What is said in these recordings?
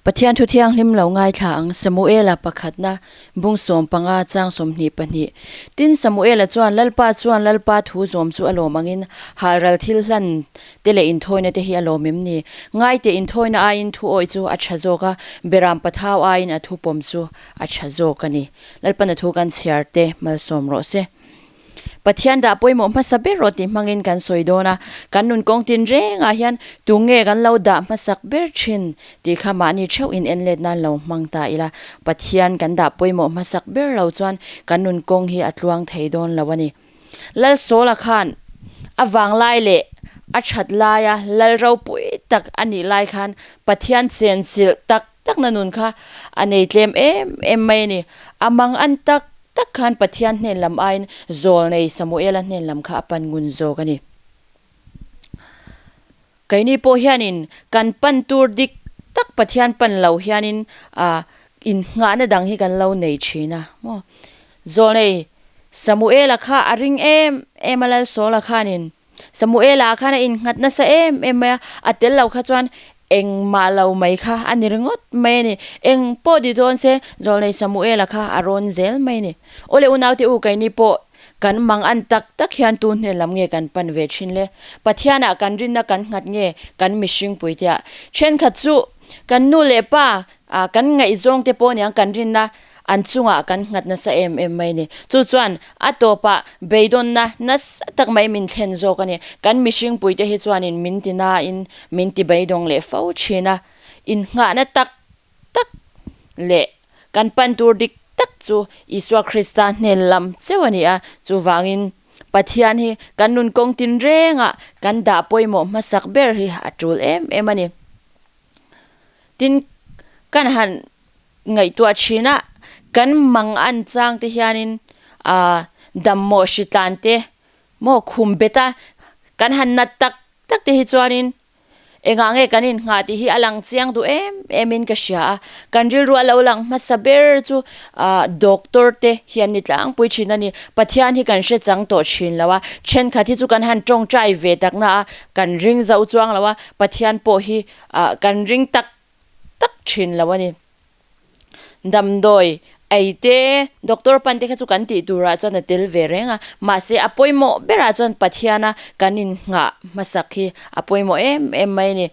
Pathian Thu Thianghlim lo ngaithla ang, Samuela pakhatna, bung 15 chang 22. Tin, Samuela chuan, Lalpa chuan Lalpa thu zawm chu a lawm angin halral thil hlan te leh inthawina te hi a lawm em ni? Ngaite inthawina aiin thu awih chu a tha zawk a, beram pathau aiin a thu pawm chu a tha zawk a ni. Lalpana thu kan chhiar te malsawm rawh se. Pathian dah pawimawh hmasa ber rawh tih hmangin kan sawi dawn a, kan nun kawng tin rengah hian tunge kan lo dah hmasak ber thin tih kha mahni theuh in en let nan lo hmang ta ila, Pathian kan dah pawimawh hmasak ber lo chuan kan nun kawng hi a tluang thei dawn lo a ni. Lalsawla khan a vanglai leh a that laia lal ropui tak a nih lai khan Pathian chenchilh tak takna nun kha a nei tlem em em mai a ni. A mang an tak tak khan Pathian hnen lam aiin Zawlnei Samuela hnen lam kha a pan ngun zawk a ni. Keini pawh hianin kan pan tur dik tak Pathian pan lo hianin a innghahna dang hi kan lo nei thin a maw. Zawlnei Samuela kha a ring em em a Lalsawla khanin Samuela khan a innghat nasa em em mai a, a tel lo kha chuan engmah lo mai kha a ni ringawt mai a ni. Eng pawh ti dawn se Zawlnei Samuela kha a rawn zel mai a ni. Awle unaute u keini pawh kan mang an tak tak hian tu hnen lam nge kan pan ve thin le? Pathianah kan rinna kan nghat nge kan mihring puiteah? Thenkhat chu kan nu leh pa kan ngaihzawng te pawh niang kan rinna an chungah kan nghat nasa em em mai a ni. Chu chuan a tawpah beidawnna nasa tak mai min thlen zawk a ni. Kan mihring puite hi chuanin min ti nain min ti beidawng leh fo thin a. Innghahna tak tak leh kan pan tur dik tak chu Isua Krista hnen lam cheu a ni a. Chuvangin Pathian hi kan nun kawng tinrengah kan dah pawimawh hmasak ber hi a tul em em a ni. Tin, kan han Ngaihtuah thin a, kan mang an chang te hianin ah dammawh hritlan te maw khum bet a, kan han nat tak tak te hi chuanin engah nge kan innghah tih hi a lang chiang duh em em in ka hria a, kan rilru a lo lang hmasa ber chu ah doctor te hi an ni tlangpui thin a ni, Pathian hi kan hre chang tawh thin lo a, thenkhat hi chu kan han tawngtai ve takna a, kan ring zo chuang lo a, Pathian pawh hi ah kan ring tak tak thin lo a ni. Damdawi ei te, doctor pan te kha chu kan tih turah chuan a tel ve reng a, mahse a pawimawh berah chuan Pathiana kan innghah hmasak hi a pawimawh em em mai a ni.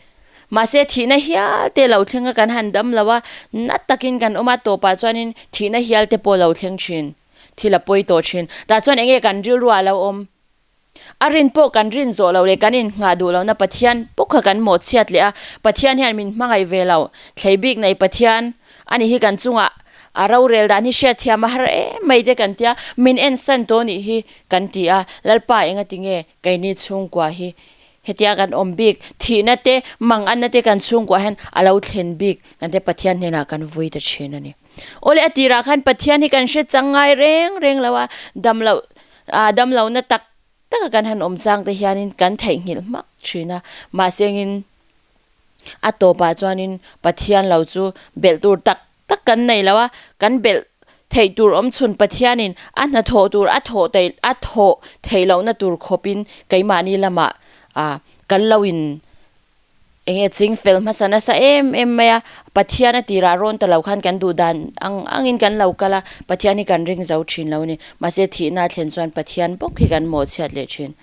Mahse thihna hial te lo thleng a kan han dam lo a, na takin kan awm a, tawpah chuanin thihna hial te pawh lo thleng thin, thil a pawi tawh thin. Tah chuan eng nge kan rilruah a lo awm? A rin pawh kan rin zawh loh leh kan innghah duh lohna Pathian pawh kha kan mawhchhiat leh a, Pathian hian min hmangaih ve lo. Thlei bik nei Pathian a ni hi kan chungah a rorel dan hi hriatthiam a har em mai te kan tia, min ensan tawh nih hi kan ti a, Lalpa enga tinge keini chhungkua hi hetia kan awm bik, thihna te, manganna te kan chhungkua hian a lo thlen bik kan tia Pathian hnenah kan vui ta thin a ni. Awle a tirah khan Pathian hi kan hre chang ngai reng reng lo a, dam loh ah dam lohna tak taka kan han awm chang te hianin kan theihnghilh hmak thin a, mahse engin a tawpah chuanin Pathian lo chu belh tur tak tak kan nei lo a, kan belh theih tur awm chhun Pathianin a hnathawh tur a thawh theih a thawh theih lohna tur khawpin keimahni lamah ah kan lo in Enge ching fel hmasa nasa em em mai a, Pathian a tirah rawn ta lo khan kan duh dan ang angin kan lo kal a, Pathian hi kan ring zo thin lo a ni. Mahse thihna a thlen chuan Pathian bawk hi kan mawhchhiat leh thin.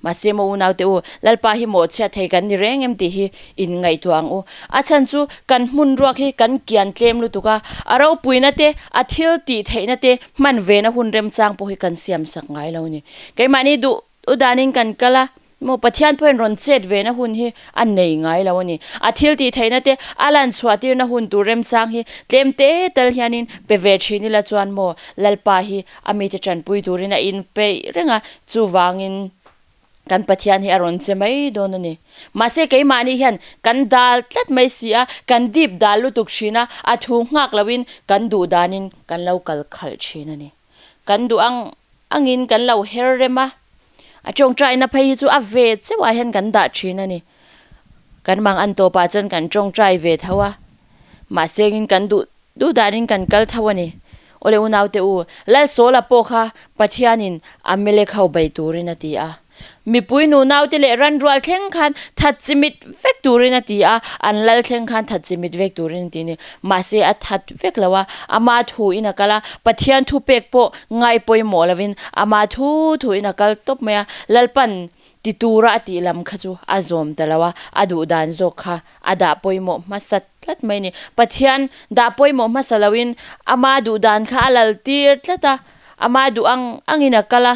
Mahse maw unaute u, Lalpa hi mawhchhiat thei kan ni reng em tih hi in ngaihtuah ang u. A chhan chu kan hmun ruak hi kan kian tlem lutuk a, a ropuina te, a thil tih theihna te hman vena hun remchang pawh hi kan siam sak ngai lo a ni. Keimahni duh u danin kan kal a, Maw Pathian pawhin rawn chet vena hun hi a nei ngai lo a ni. A thil tih theihna te a lan chhuah tirna hun tur remchang hi tlem te tal hianin pe ve thin ila chuan maw Lalpa hi a mite tanpui turin a inpeih reng a, chuvangin kan Pathian hi a rawn che mai dawn a ni. Mahse keimahni hian kan dal tlat mai si a, kan dip dal lutuk thin a, a thu nghak loin kan duh danin kan lo kal khalh thin a ni. Kan duh ang angin kan lo her rem a, a tawngtaina phei hi chu a ve cheuhah hian kan dah thin a ni. Kan mang an tawpah chuan kan tawngtai ve tho a, mahse engin kan duh duh danin kan kal tho a ni. Awle unaute u, Lalsawla pawh kha Pathianin Amalek ho bei turin a ti a. Mipui nunaute leh ranrual thleng khan that chimit vek turin a ti a, an lal thleng khan that chimit vek turin a ti a ni. Mahse a that vek lo a, ama thu in a kal a, Pathian thupek pawh ngai pawimawh lovin ama thu thu in a kal tawp mai a, Lalpan ti tura a tih lam kha chu a zawm ta lo a, a duh dan zawk kha a dah pawimawh hmasa tlat mai a ni. Pathian dah pawimawh hmasa loin ama duh dan kha a lal tir tlat a, ama duh ang angin a kal a.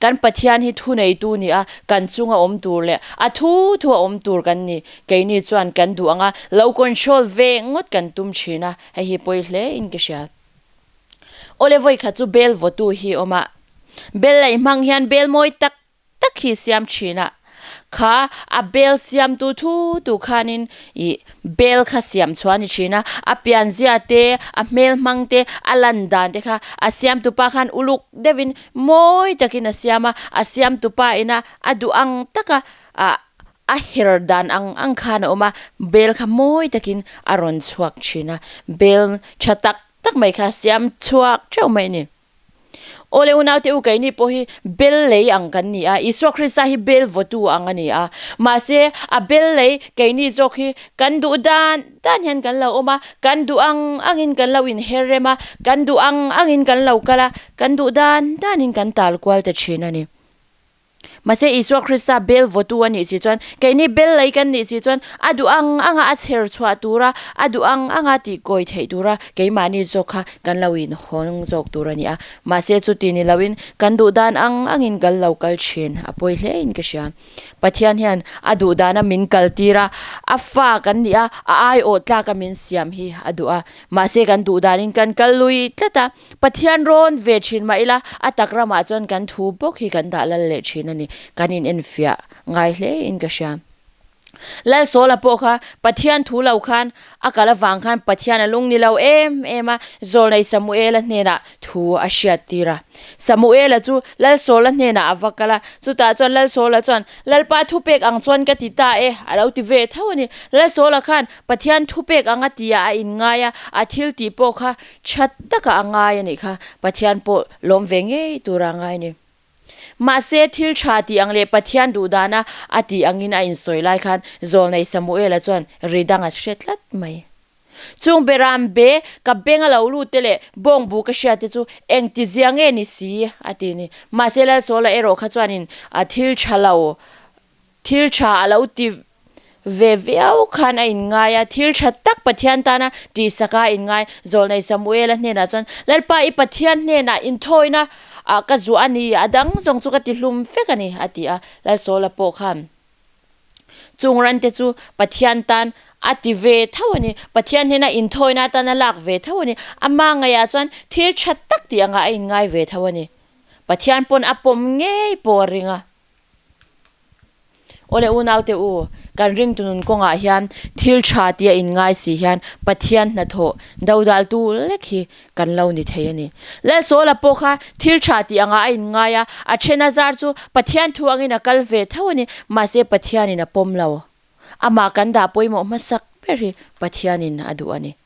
Kan Pathian hi thuneitu ni a, kan chunga awm tur leh a thu thu a awm tur kan ni. Keini chuan kan duh ang a, lo control ve ngawt kan tum thin a, hei hi pawi hle in ka hria. Awle vawi khat chu bel vawtu hi awm a, bel laih hmang hian bel mawi tak tak hi siam thin a, kha a bel siamtu thu tu khanin ih bel kha siam chhuah a ni thin a, a pianzia te, a hmel hmang te, a lan dan te kha a siamtupa khan uluk deuhin mawi takin a siam a, a siamtupa ina a duh ang taka ah a her dan ang ang khan a awm a, bel kha mawi takin a rawn chhuak thin a, bel tha tak tak mai kha siam chhuak theuh mai a ni. Awle unaute u keini pawh hi bel lei ang kan ni a, Isua Krista hi bel vawtu ang a ni a. Mahse a bel lei keini zawk hi kan duh dan dan hian kan lo awm a, kan duh ang angin kan lo inher rem a, kan duh ang angin kan lo kal a, kan duh dan danin kan tal kual ta thin a ni. Mahse, Isua Krista bel vawtu a nih si chuan, keini bel lei kan nih si chuan, a duh ang anga a chher chhuah tura, a duh ang anga tih kawi theih tura keimahni zawk kha kan lo inhawng zawk tur a ni a. Mahse, chuti ni loin kan duh dan ang angin kal lo kal thin a pawi hle in ka hria. Pathian hian a duh dana min kal tir a, a fa kan nih a, a aiawh tlaka min siam hi a duh a. Mahse, kan duh danin kan kal lui tlat a. Pathian rawn ve thin mah ila, a tak ramah chuan kan thu bawk hi kan dah lal leh thin a ni. Kan in enfiah ngai hle in ka hria. Lalsawla pawh kha Pathian thu lo khan a kal avang khan Pathian a lung ni lo em em a, Zawlnei Samuela hnenah thu a hriat tir a. Samuela chu Lalsawla hnenah a va kal a, chutah chuan Lalsawla chuan, Lalpa thupek ang chuan ka ti ta e, a lo ti ve tho a ni. Lalsawla khan Pathian thupek ang a ti ah a inngai a, a thil tih pawh kha Tha takah a ngai a nih kha, Pathian pawh lawm ve ngei tura a ngai a ni. Mahse, thil tha tih ang leh Pathian duh dana a tih angin a insawi lai khan Zawlnei Samuela chuan ri dang a hre tlat mai. Chung beram be ka beng a lo lut te leh bawng bu ka hriat te chu engti zia nge ni si a ti ni. Mahse, Lalsawla erawh kha chuanin thil tha lo, thil tha a lo ti Ve viau khan a inngai a, thil tha tak Pathian tana tihsak a inngai. Zawlnei Samuela hnenah chuan, Lalpa i Pathian hnenah inthawina ah ka zuah a ni, a dang zawng chu ka ti hlum vek a ni, a ti a. Lalsawla pawh khan chung rante chu Pathian tan a ti ve tho a ni, Pathian hnena inthawina atan a lak ve tho a ni. Ama ngaihah chuan thil tha tak tih angah a inngai ve tho a ni. Pathian pawn a pawm ngei pawh a ring a. Awle unaute u, kan ringtu nun kawngah hian thil tha tia inngai si hian Pathian hnathawh dodaltu lek hi kan lo ni thei a ni. Lalsawla pawh kha thil tha tih angah a inngai a, a then a zar chu Pathian thu angin a kal ve tho a ni, mahse Pathianin a pawm lo. Amah kan dah pawimawh hmasak ber hi Pathianin a duh a ni.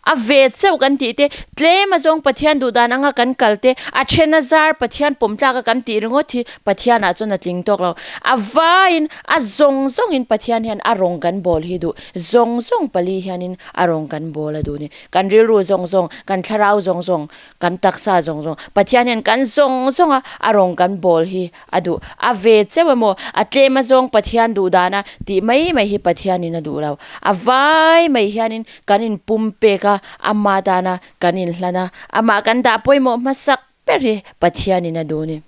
A ve chauh kan tih te, tlem azawng Pathian duh dan anga kan kal te, a then a zar Pathian pawm tlak a kan tih ringawt hi Pathianah chuan a tling tawk lo. A vaiin a zawng zawngin Pathian hian a rawng kan bawl hi duh, zawng zawng pali hianin a rawng kan bawl a duh ni. Kan rilru zawng zawng, kan thlarau zawng zawng, kan taksa zawng zawng, Pathian hian kan zawng zawnga a rawng kan bawl hi a duh. A ve chauh emaw, a tlem azawng Pathian duh dana tih mai mai hi Pathianin a duh lo. A vai mai hianin kan inpum pek a, ama tana kan inhlan a, amah kan dah pawimawh hmasak ber hi Pathianin a duh a ni.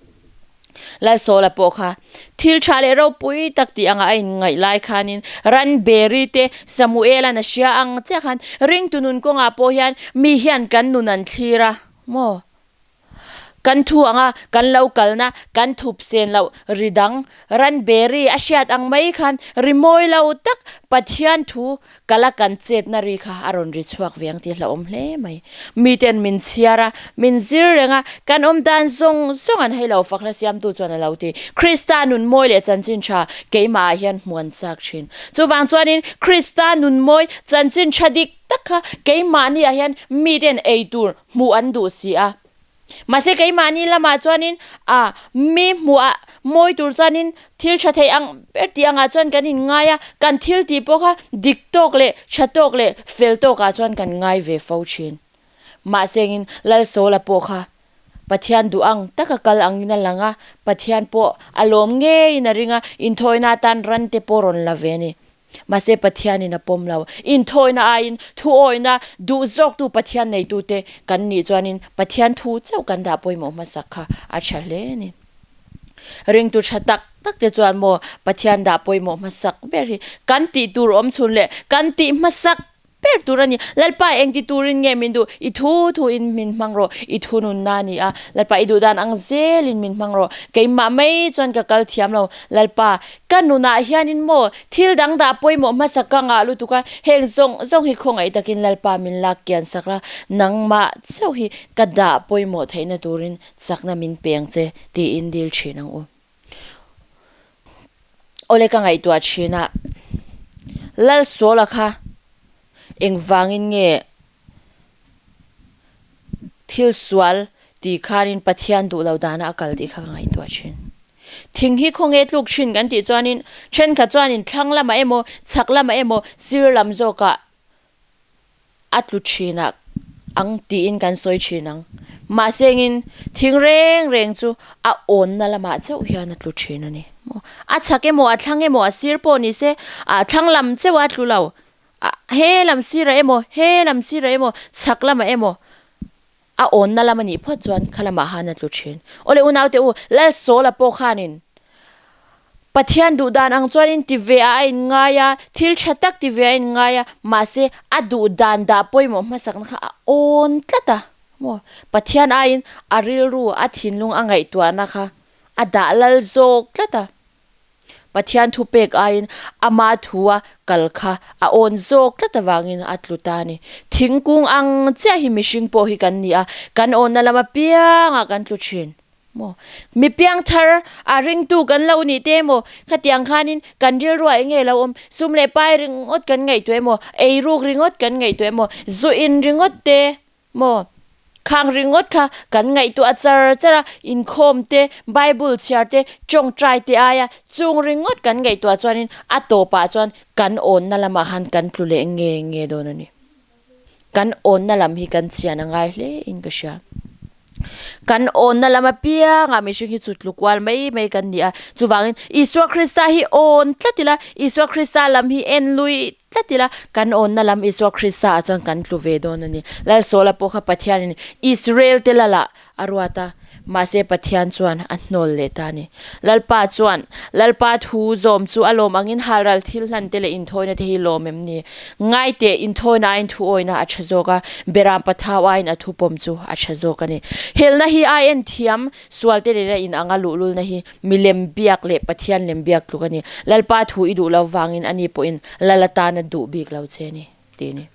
Lalsawla pawh kha thil tha leh ropui tak tih anga a inngaih lai khanin ran beri te Samuela'n a hria ang chiah khan ringtu nun kawngah pawh hian mi hian kan nun an thlir a maw? Kan thu anga kan lo kalna kan thup sen loh ri dang ran beri a hriat ang mai khan ri mawi lo tak Pathian thu kala kan chetna ri kha a rawn ri chhuak ve ang tih hlauhawm hle mai. Miten min chhiar a, min zir reng a, kan awm dan zawng zawng an hei lo fak hla siamtu chuan a lo ti. Krista nun mawi leh chanchin tha keimah ah hian hmuan chak thin. Chuvang chuanin Krista nun mawi chanchin tha dik tak kha keimahni ah hian miten ei tur Hmuh an duh si a. Mahse keimahni lamah chuanin a mi hmuhah mawi tur chuanin thil tha thei ang ber tih angah chuan kan inngai a, kan thil tih pawh kha dik tawk leh tha tawk leh fel tawkah chuan kan ngai ve fo thin. Mahse engin Lalsawla pawh kha Pathian duh ang taka kal angin a lang a, Pathian pawh a lawm ngeiin a ring a, inthawina atan ran te pawh rawn la ve a ni. Mahse Pathianin a pawm lo. Inthawina aiin thuawina duh zawktu Pathian neitute kan nih chuanin Pathian thu chauh kan dah pawimawh hmasak kha a tha hle a ni. Ringtu tha tak tak te chuan maw Pathian dah pawimawh hmasak ber hi kan tih tur awm chhun leh kan tih hmasak ber tur a ni. Lalpa engti turin nge min duh? I thu thuin min hmang rawh. I thu nunna a ni a. Lalpa i duh dan ang zelin min hmang rawh. Keimah mai chuan ka kal thiam lo. Lalpa, ka nunah hianin maw thil dang dah pawimawh hmasa ka ngah lutuk a, heng zawng zawng hi khawngaih takin Lalpa min lak kian sak la, nangmah chauh hi ka dah pawimawh theihna turin chakna min peng che tiin dil thin ang u. Awle ka ngaihtuah thin a, Lalsawla kha engvangin nge thil sual tih khanin Pathian duh lo dana a kal tih kha ka ngaihtuah thin. Thing hi khawnge tluk thin kan tih chuanin thenkhat chuanin thlang lamah emaw chhak lamah emaw sir lam zawkah a tlu thin a ang tiin kan sawi thin ang. Mahse engin thing reng reng chu a awnna lamah chauh hian a tlu thin a ni. A chhak emaw a thlang emaw a sir pawh ni se a thlang lam chauh a tlu lo. He lam sirah emaw he lam sirah emaw chhak lamah emaw a awnna lam a nih phawt chuan kha lamah han a tlu thin. Awle unaute u, Lalsawla pawh khanin Pathian duh dan ang chuanin ti ve ah a inngai a, thil tha tak ti ve a inngai a, mahse a duh dan dah pawimawh hmasakna kha a awn tlat a maw? Pathian aiin a rilru, a thinlung a ngaihtuahna kha a dah lal zawk tlat a. Pathian thupek aiin ama thua kal kha a awn zawk tlat avangin a tlu ta a ni. Thingkung ang chiah hi mihring pawh hi kan ni a, kan awnna lam apiangah kan tlu thin. Maw? Mi piangthar a ringtu kan lo nih te emaw, khatiang khanin kan rilruah eng nge lo awm? Sum leh pai ringawt kan ngaihtuah emaw, eiruk ringawt kan ngaihtuah emaw, zu in ringawt te maw, khang ringawt kha kan ngaihtuah char char a, inkhawm te, Bible chhiar te, tawngtai te aia chung ringawt kan ngaihtuah chuanin a tawpah chuan kan awnna lamah khan kan tlu leh nge nge dawn a ni. Kan awnna lam hi kan chian a ngai hle in ka hria. Kan awnna lam apiangah mihring hi chu tlu kual mai mai kan ni a, chuvangin Isua Krista hi awn tlat ila, Isua Krista lam hi en lui tlat ila, kan awnna lam Isua Krista ah chuan kan tlu ve dawn a ni. Lalsawla pawh kha Pathianin Israel te lalah a ruat a, mahse Pathian chuan a hnawl leh ta a ni. Lalpa chuan, Lalpa thu zawm chu a lawm angin halral thil hlan te leh inthawina te hi lawm em ni? Ngai teh, inthawina aiin thu awina a tha zawk a, beram pathau aiin a thu pawm chu a tha zawk a ni. Helna hi a en thiam, sual te nena in anga luhlulna hi milem biak leh Pathian lem biak tluk a ni. Lalpa thu i duh lo vangin ani pawhin Lal atan a duh bik lo che a ni, ti a ni.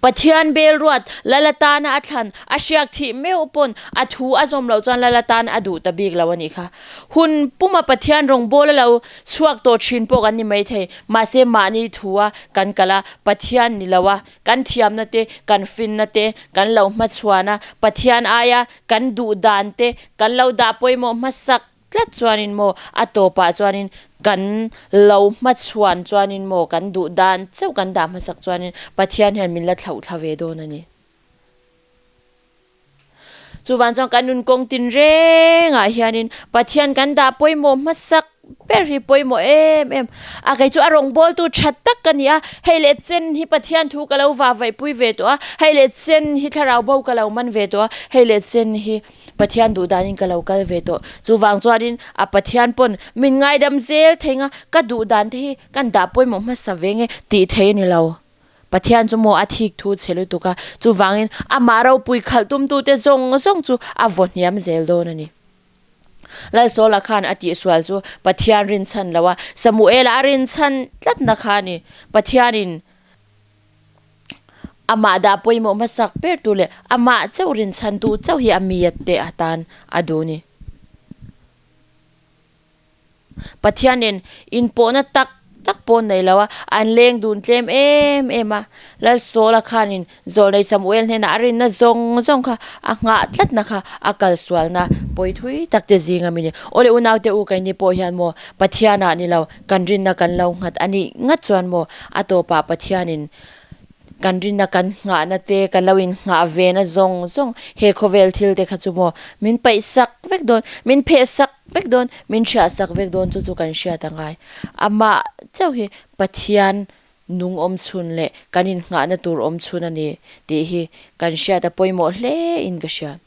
Pathian bel ruat, Lal atana a thlan, a hriak thih meuh pawn a thu a zawm loh chuan Lal atan a duh ta bik lo a nih kha. Hun puma Pathian rawngbawl a lo chhuak tawh thin pawh kan ni maithei, mahse mahni thu a kan kal a, Pathian ni lo a, kan thiamna te, kan finna te, kan lo hmachhuan a, Pathian aia kan duh dan te kan lo dah pawimawh hmasak Tlat chuanin maw, a tawpah chuanin kan lo hmachhuan chuanin maw, kan duh dan chauh kan dah hmasak chuanin Pathian hian min la thlauh thla ve dawn a ni. Chuvang chuan kan nun kawng tin rengah hianin Pathian kan dah pawimawh hmasak ber hi pawimawh em em a, kei chu a rawngbawltu tha tak ka ni a, hei leh chen hi Pathian thu ka lo vavaihpui ve tawh a, hei leh chen hi thlarau bo ka lo man ve tawh a, hei leh chen hi Pathian duh danin ka lo kal ve tawh. Chuvang chuanin a Pathian pawn min ngaidam zel thei nga, ka duh dan te hi kan dah pawimawh hmasa ve nge tih thei a ni lo. Pathian chu maw a thik thu chhe lutuk a, chuvangin amah ropui khalh tumtute zawng zawng chu a vaw hniam zel dawn a ni. Lalsawla khan a tihsual chu Pathian rinchhan lo a, Samuela a rinchhan tlatna kha a ni. Pathianin. Amah dah pawimawh hmasak ber tu leh amah chauh rinchhan tu chauh hi a miat te atan a duh ni. Pathianin inpawhna tak tak pawh an nei lo a, an leng dun tlem em em a. Lalsawla khanin Zawlnei Samuel hnenah a rinna zawng zawng kha a nghah tlatna kha a kalsualna pawi thui tak te zing a mi ni. Awle unaute u keini pawh hian maw Pathianah ni lo kan rinna kan lo nghat a nih ngat chuan maw a tawpah Pathianin kan rinna kan nghahna te kan lo innghah vena zawng zawng he khawvel thil te kha chu maw min paih sak vek dawn min pheh sak vek dawn min hriah sak vek dawn chu chu kan hriat a ngai. Amah chauh hi Pathian Nung awm chhun leh kan innghahna tur awm chhun a ni tih hi kan hriat a pawimawh hle in ka hria.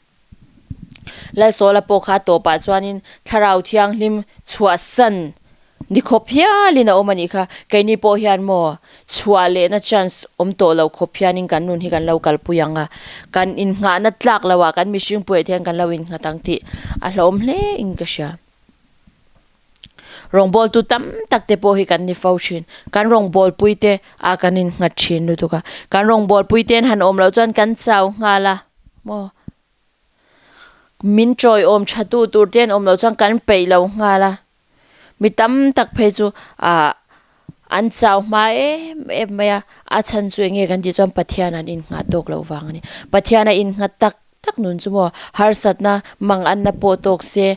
Lalsawla pawh kha tawpah chuanin Thlarau Thianghlim chhuahsan ni khawp hialin a awm a nih kha. Keini pawh hian maw chhuah lehna chance awm tawh lo khawp hianin kan nun hi kan lo kalpui ang a, kan innghahna tlak loah kan mihring puiah te hian kan lo innghat ang tih a hlauhawm hle in ka hria. Rawngbawltu tam tak te pawh hi kan ni fo thin. Kan rawngbawlpui te ah kan innghat thin lutuk a. Kan rawngbawlpui te an han awm loh chuan kan chau nghal a maw. Min tawiawm tha tu tur te an awm loh chuan kan peih lo nghal a. Mi tam tak phei chu ah an chau hma em em mai a. A chhan chu enge kan tih chuan Pathian an inngah tawk loh vang a ni. Pathian a innghat tak tak nun chu maw harsatna mang anna pawh tawk se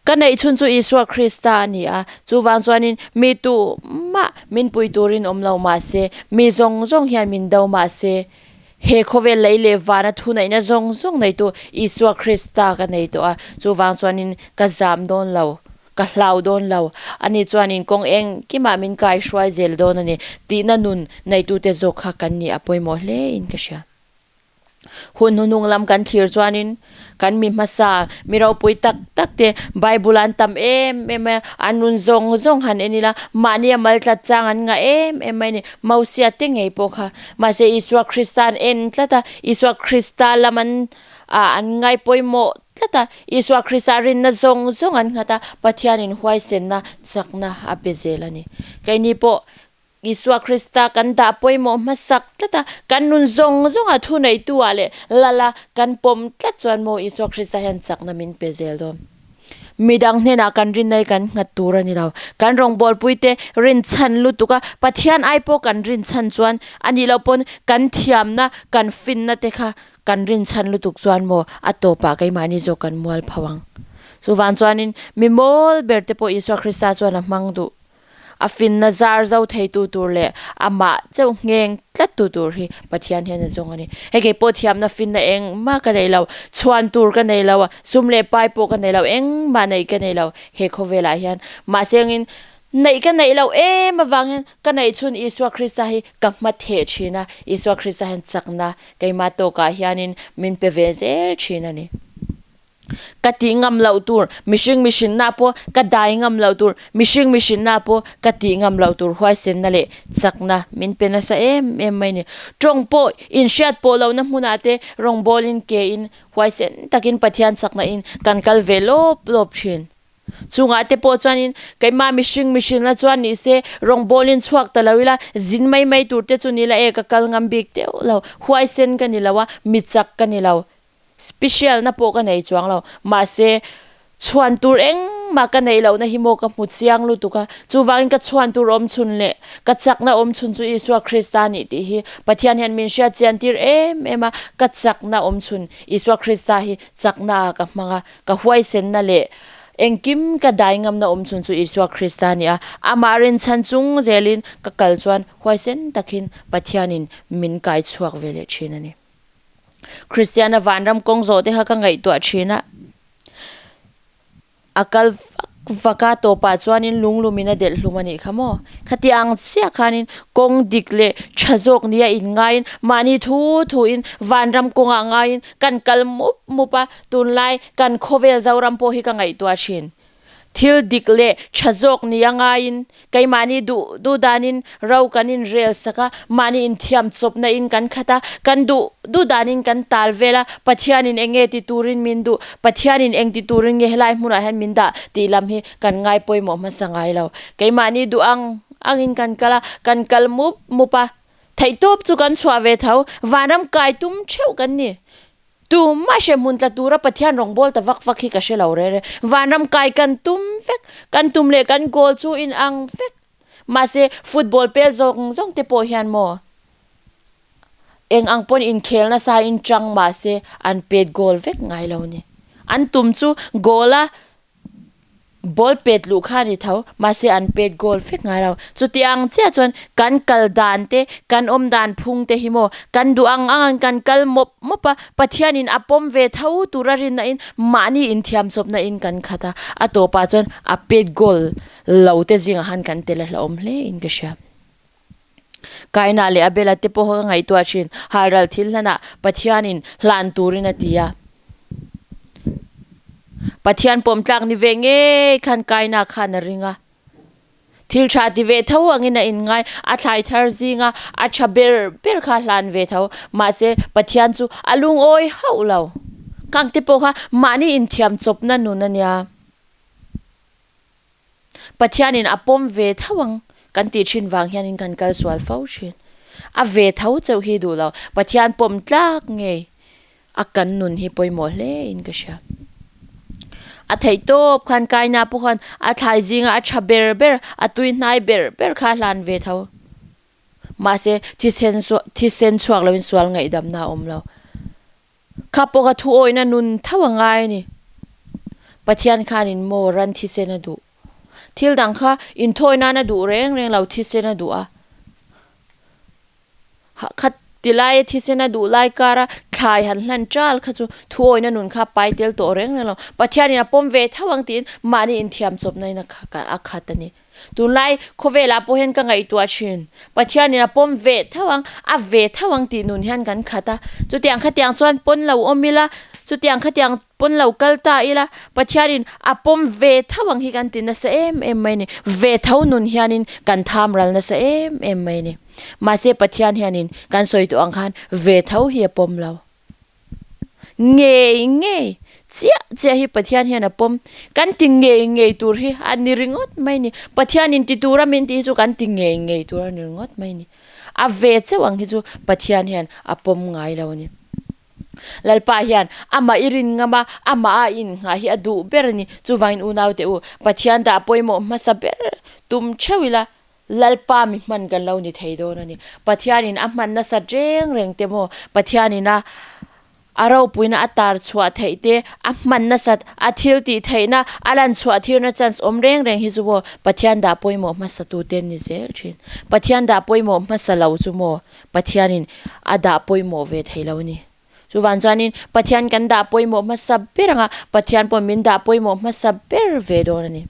ka neih chhun chu Isua Krista a ni a, chuvang chuanin mi tu mah min pui turin awm lo mah se, mi zawng zawng hian min do mah se, he khawvel lei leh vana thuneihna zawng zawng neitu Isua Krista ka nei tawh a, chuvang chuanin ka zam dawn lo, ka hlau dawn lo, ani chuanin kawng engkimah min kaihruai zel dawn a ni tihna nun neitute zawk kha kan nih a pawimawh hle in ka hria. Hun hnuhnung lam kan thlir chuanin kan mi hmasa mi ropui tak tak te Bible an tam em em mai a, an run zawng zawng han en ila mahni a mal tlat chang an ngah em em mai a ni. Mosia te ngei pawh kha mahse Isua Krista an en tlat a, Isua Krista lam an ah an ngai pawimawh tlat a, Isua Krista rinna zawng zawng an nghat a, Pathianin huaisenna chakna a pe zel a ni. Keini pawh Isua Krista kan dah pawimawh hmasak tlat a, kan nun zawng zawnga thuneitu-ah leh lala kan pawm tlat chuan maw Isua Krista hian chakna min pe zel dawn. Midang hnenah kan rinna hi kan nghat tur a ni lo. Kan rawngbawlpuite rinchhan lutuk a, Pathian ai pawh kan rinchhan chuan a nih loh pawn kan thiamna, kan finna te kha kan rinchhan lutuk chuan maw a tawpah keimahni zawk kan mual pho ang. Chuvang chuanin mi mawl ber te pawh Isua Krista chuan a hmang duh. A finna zar zo theitu tur leh amah chauh ngheng tlattu tur hi Pathian hian a zawng a ni. Hei kei pawh thiamna finna engmah ka nei lo, chhuan tur ka nei lo, sum leh pai pawh ka nei lo, engmah neih ka nei lo he khawvelah hian. Mahse engin neih ka neih loh em avang hian ka neih chhun Isua Krista hi ka hma theh thin a, Isua Krista hian chakna keimah tawkah hianin min pe ve zel thin a ni. Ka tih ngam loh tur, mihring mihrinna pawh ka dai ngam loh tur, mihring mihrinna pawh ka tih ngam loh tur huaisenna leh chakna min pe nasa em em mai ni. Tawng pawh inhriat pawh lohna hmunah te rawngbawlin ke in huaisen takin Pathian chakna in kan kal ve lawp lawp thin. Chungah te pawh chuanin keimah mihring mihrinna chuan ni se rawngbawlin chhuak ta lo ila zin mai mai tur te chu ni la e ka kal ngam bik deuh lo, huaisen ka ni lo a, mi chak ka ni lo. Special na pawh ka nei chuang lo. Mahse, chhuan tur engmah ka neih lohna hi maw ka hmu chiang lutuk a. Chuvangin ka chhuan tur awm chhun leh ka chakna awm chhun chu Isua Krista a nih tih hi Pathian hian min hriat chian tir em em a. Ka chakna awm chhun Isua Krista hi chakna ah ka hmang a. Ka huaisenna leh engkim ka dai ngamna awm chhun chu Isua Krista a ni a. Amah rinchhan chung zelin ka kal chuan huaisen takin Pathianin min kai chhuak ve leh thin a ni. Kristiana vanram kawng zawh te kha ka ngaihtuah thin a, a kal vak vak a tawpah chuanin lunglumin a delh hlum a nih kha maw? Khati ang chiah khanin kawng dik leh tha zawk nia inngaiin mahni thu thuin vanram kawngah ngaiin kan kal mup mup a, tunlai kan khawvel Zoram pawh hi ka ngaihtuah thin. Thil dik leh tha zawk ni a ngaiin keimahni duh duh danin ro kan inrel sak a, mahni inthiam chawpna in kan khat a, kan duh duh danin kan tal vel a, Pathianin eng nge ti turin min duh, Pathianin eng ti turin nge helai hmunah hian min dah tih lam hi kan ngai pawimawh hmasa ngai lo. Keimahni duh ang angin kan kal a, kan kal mup mup a, theihtawp chu kan chhuah ve tho, vanram kai tum theuh kan ni. Tumah hre hmun tla tura Pathian rawngbâwl ta vak vak hi ka hre lo reh reh. Vanram kai kan tum vek, kan tum leh kan goal chu in ang vek. Mahse football pel zawng zawng te pawh hian maw eng ang pawn inkhel nasa in chang mahse an pet goal vek ngai lo ni. An tum chu goal a Ball pet luh kha a ni tho, mahse an pet goal vek ngai lo. Chutiang chiah chuan kan kal dan te, kan awm dan phung te hi maw, kan duh ang ang kan kal mawp mawp a, Pathianin a pawm ve tho tura rinna in mahni inthiam chawpna in kan khat a, a tawpah chuan a pet goal lo te zingah khan kan tel a hlauhawm hle in ka hria. Kaina leh Abela te pawh ka ngaihtuah thin, halral thil hlanah Pathianin hlan turin a ti a. Pathian pawmtlak ni ve ngei khan Kaina khan a ring a. Thil tha ti ve tho angin a inngai, a thlai thar zinga a tha ber ber kha hlan ve tho. Mahse, Pathian chu a lungawi hauh lo. Kangte pawh kha mahni inthiam chawpna nun a nia. Pathianin a pawm ve tho ang kan tih thin vang hianin kan kal sual fo thin. A ve tho chauh hi duh lo, Pathian pawm tlak ngei a kan nun hi pawimawh hle in ka hria. A theih tawp khan Kaina pawh khan a thlai zinga a tha ber ber, a tui hnai ber ber kha a hlan ve tho. Mahse, thisen thisen chhuak loin sual ngaihdamna a awm lo. Kha pawh ka thuawihna nun tho a ngai a ni. Pathian khanin maw ran thisen a duh. Thil dang kha inthawi nan a duh reng reng lo thisen a duh a. Kha tilaia thisen a duh lai kara thlai han hlan chal kha chu thuawihna nun kha pai tel tawh reng reng lo. Pathianin a pawm ve tho ang tiin mahni inthiam chawpna in a khat a ni. Tunlai khawvelah pawh hian ka ngaihtuah thin. Pathianin a pawm ve tho ang, a ve tho ang tih nun hian kan khat a. Chutiang khatiang chuan pawn lo awm ila, chutiang khatiang pawn lo kal ta ila, Pathianin a pawm ve tho ang hi kan ti nasa em em mai a ni. Ve tho nun hianin kan tham ral nasa em em mai a ni. Mahse Pathian hianin kan sawi tawh ang khan ve tho hi a pawm lo. Ngei ngei chiah chiah hi Pathian hian a pawm. Kan ti ngei ngei tur hi a ni ringawt mai ni. Pathian in ti tura min tih hi chu kan ti ngei ngei tur a ni ringawt mai ni. A ve chauh ang hi chu Pathian hian a pawm ngai lo a ni. Lalpa hian amah i rin ngam a, amah a innghah hi a duh ber a ni. Chuvangin unaute u, Pathian dah pawimawh hmasa ber tum theuh ila, Lalpa mi hman kan lo ni thei dawn a ni. Pathianin a hman nasat reng reng te maw? Pathianin a a ropuina a tar chhuah theih te, a hman nasat, a thil tih theihna, a lan chhuah thirna chance awm reng reng hi chu maw Pathian dah pawimawh hmasa tu te an ni zel thin. Pathian dah pawimawh hmasa lo chu maw Pathianin a dah pawimawh ve thei lo a ni. Chuvan chuanin Pathian kan dah pawimawh hmasa ber anga Pathian pawh min dah pawimawh hmasa ber ve dawn a ni.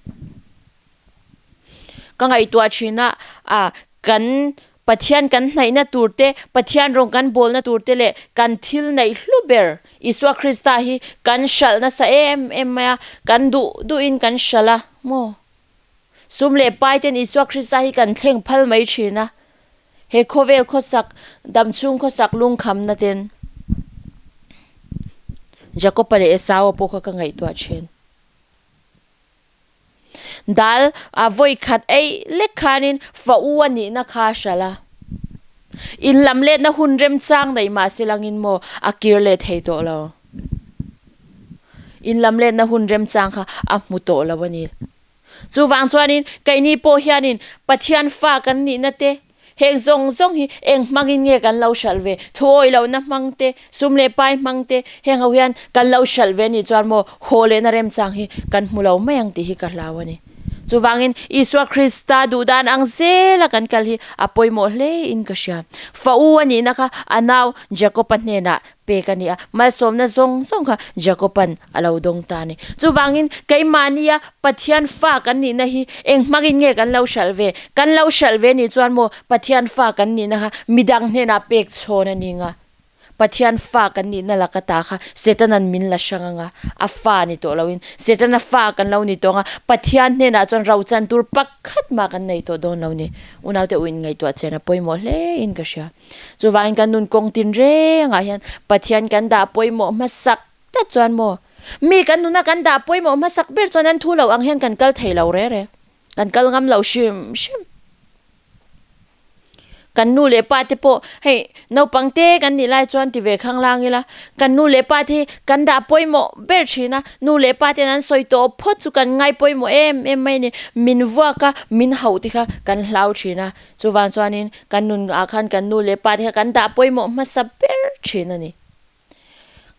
Ka ngaihtuah thin a, a kan Pathian kan hnaihna tur te, Pathian rawng kan bawlna tur te leh kan thil neih hlu ber Isua Krista hi kan hralh nasa em em mai a, kan duh duhin kan hralh a maw? Sum leh pai ten Isua Krista hi kan thleng phal mai thin a, he khawvel khawsak, damchhung khawsak lungkhamna ten Jakopa leh Esaua pawh kha ka ngaihtuah thin. Dal a vawi khat eih lek khanin fa u a nihna kha a hralh a. In lam letna hun remchang neih mah se langin maw a kir leh thei tawh lo. In lam letna hun remchang kha a hmu tawh lo a ni. Chuvang chuanin keini pawh hianin Pathian fa kan nihna te, Heng zawng zawng hi eng hmangin nge kan lo hralh ve? Thuawi lohna hmang te, sum leh pai hmang te, heng ho hian kan lo hralh ve nih chuan maw haw lehna remchang hi kan hmu lo mai ang tih hi ka hlau a ni. Chuvangin Isua Krista duhdan ang zela kan kal hi a pawimawh hle in ka hria. Fa u a nihna kha a nau Jakob-a hnenah pek a ni a, malsawmna zawng zawng kha Jakob-a'n a lo dawng ta a ni. Chuvangin, keimahnia Pathian fa kan nihna hi eng hmangin nge kan lo hralh ve? Kan lo hralh ve nih chuan maw Pathian fa kan nihna kha midang hnenah pek chhawn a ni nga? Pathian fa kan nihna laka ta kha Setana'n min la hrang anga, a fa ni tawh loin Setana fa kan lo ni tawh anga, Pathian hnenah chuan rochan tur pakhat mah kan nei tawh dawn lo ni. Unaute u inngaihtuah chen a pawimawh hle in ka hria. Chuvangin kan nun kawng tin rengah hian Pathian kan dah pawimawh hmasak tlat chuan maw? Mi kan nuna kan dah pawimawh hmasak ber chuan an thu lo ang hian kan kal thei lo re re. Kan kal ngam lo hrim hrim. Kan nu leh pa te pawh hei naupang te kan nih lai chuan ti ve khanglang ila, kan nu leh pa te hi kan dah pawimawh ber thin a, nu leh pa ten an sawi tawh phawt chu kan ngai pawimawh em em mai a ni, min vuak a, min hauh te kha kan hlau thin a, chuvang chuanin kan nun ah khan kan nu leh pa te kha kan dah pawimawh hmasa ber thin a ni.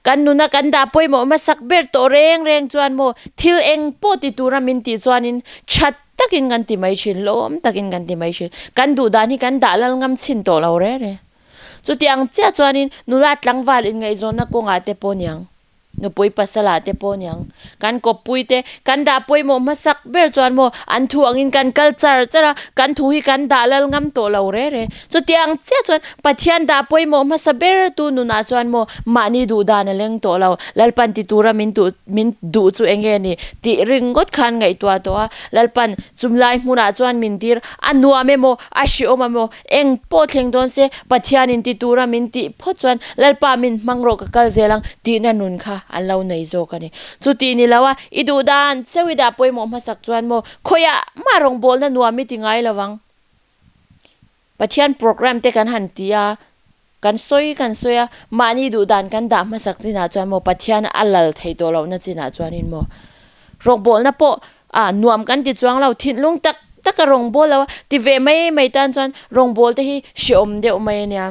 Kan nuna kan dah pawimawh hmasak ber tawh reng reng chuan maw thil eng pawh ti tura min tih chuanin that takin kan ti mai thin, lawm takin kan ti mai thin. Kan duh dan hi kan dah lal ngam chhin tawh lo reng reng. Chutiang chiah chuanin nula tlangval inngaihzawnna kawngah te pawh niang, nupui pasala te pawh niang, Kan kawppui te kan dah pawimawh hmasak ber chuan maw an thu angin kan kal char char a, kan thu hi kan dah lal ngam tawh lo re re. Chutiang chiah chuan Pathian dah pawimawh hmasa ber tu nunah chuan maw mahni duh dan a leng tawh lo. Lalpan ti tura min duh min duh chu eng nge ni tih ringawt khan ngaihtuah tawh a. Lalpan chumlai hmunah chuan min tir a nuam emaw a hriawm emaw Eng pawh thleng dawn se, Pathianin ti tura min tih phawt chuan Lalpa min hmang rawh ka kal zel ang tihna nun kha an lo nei zawk a ni. Chu tih ni lo a, i duh dan cheu i dah pawimawh hmasak chuan maw khawiah mah rawngbawlna nuam i ti ngai lo ang. Pathian program te kan han ti a, kan sawi kan sawi a, mahni duh dan kan dah hmasak chinah chuan maw Pathian a lal thei tawh lohna chinah chuanin maw rawngbawlna pawh A, nuam kan ti chuang lo, thinlung tak tak a rawngbâwl lo a, ti ve mai mai tan chuan rawngbâwl te hi hrehawm deuh mai a nia.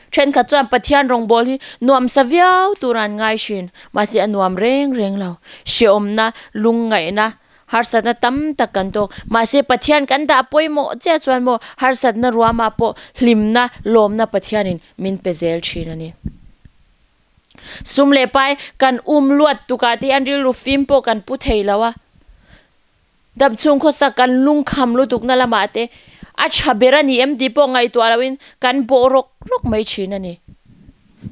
Thenkhat chuan Pathian rawngbâwl hi nuam sa viau tur an ngai thin, mahse a nuam reng reng lo. Hrehawmna, lungngaihna, harsatna tam tak kan tawk. Mahse Pathian kan dah pawimawh chiah chuan maw harsatna ruamah pawh hlimna, lawmna Pathianin min pe zel thin a ni. Sum leh pai kan um luat tukah te hian rilru fim pawh kan pu thei lo a, damchhung khawsak kan lungkham lutukna lamah te a tha ber a ni em tih pawh ngaihtuah loin kan bawh rawk rawk mai thin a ni.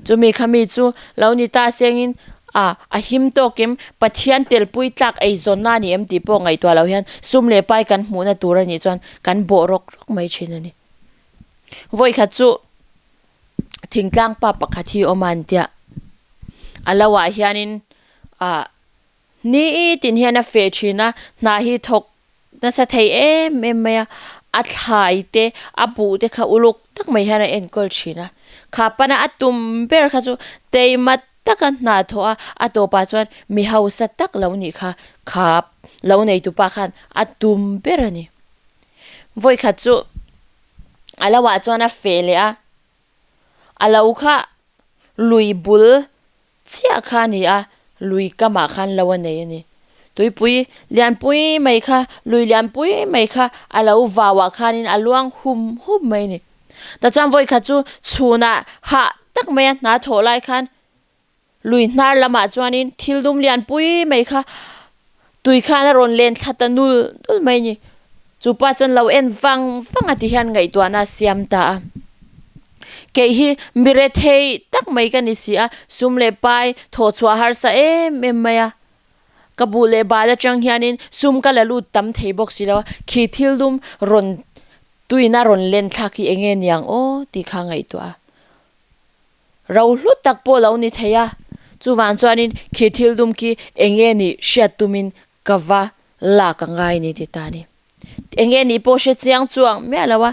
Chumi khami chu lo ni ta sengin a a him tawk em, Pathian telpui tlak eizawnna a ni em tih pawh ngaihtuah loh hian sum leh pai kan hmuhna tur a nih chuan kan bawh rawk rawk mai thin a ni. Vawikhat chu. Thingtlang pa pakhat hi awm a an tia a lo ah hianin ah ni tin hian a feh thin a hna hi thawk nasa thei em em mai a a thlai te a buh te kha uluk tak mai hian a enkawl thin a kha pana a tum ber kha chu teima taka hna thawh a a tawpah chuan mi hausa tak lo nih kha kha lo nei tupa khan a tum ber a ni vawikhat chu. A lo ah chuan a feh leh a, a lo kha lui bul chiah kha a ni a, lui kamah khan lo a nei a ni. Tuipui lianpui mai kha, lui lianpui mai kha a lo vau ah khanin a luang hum hum mai a ni. Tichuan vawikhat chu chhunah hah tak maia hna thawh lai khan lui hnar lamah chuanin thil dum lianpui mai kha tui khan a rawn len thla ta nul nul mai a ni. Chu pa chuan lo en vang vang a ti hian ngaihtuahna a siam ta a. Kei hi mi rethei tak mai ka ni si a, sum leh pai thawh chhuah harsa em em mai a. Ka buh leh bal atang hianin sum ka la lut tam thei bawk si lo a, khi thil dum rawn tuina rawn len thlak hi eng nge niang aw tih kha ngaihtuah a. Ro hlu tak pawh lo ni thei a, chuvang chuanin khi thil dum khi eng nge nih hriat tumin ka va lak a ngai ni ti ta ni. Eng nge nih pawh hre chiang chuang miah lo a,